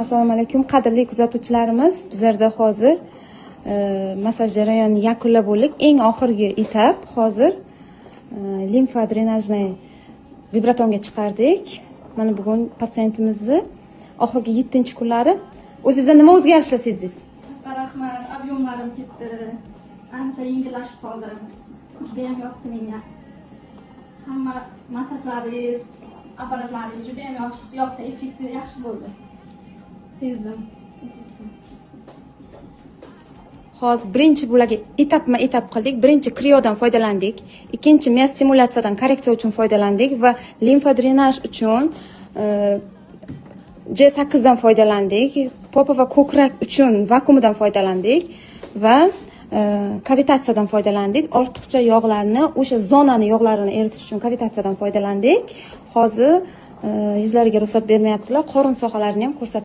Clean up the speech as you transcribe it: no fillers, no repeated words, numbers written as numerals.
Assalomu alaykum, qadrli kuzatuvchilarimiz. Bizlarda hozir massaj jarayonini yakunlab bo'ldik. Eng oxirgi etap hozir limfa-drenajniy vibratonga chiqardik. Mana bugun patsientimizni oxirgi 7-kunlari. O'zingizda nima o'zgarishlar sezdingiz? Katta rahmat, объем larim ketdi. Ancha yengillashib qoldim. Judayam yoqdi menga. Hamma massajlaringiz, apparatlaringiz judayam yoqdi, effekti yaxshi bo'ldi. Sezdim effektini. Hozir birinchi bularga etapma etap qildik. Birinchi kriodan foydalandik, ikkinchi miostimulyatsiyadan korreksiya uchun foydalandik va limfa drenaj uchun J8 dan foydalandik, попа va ko'krak uchun vakuumidan foydalandik va kavitatsiyadan foydalandik. Ortiqcha yog'larni, o'sha zonani yog'larini eritish uchun kavitatsiyadan foydalandik. Hozir yuzlariga ruxsat bermayaptilar, qorin sohalarini ham ko'rsatib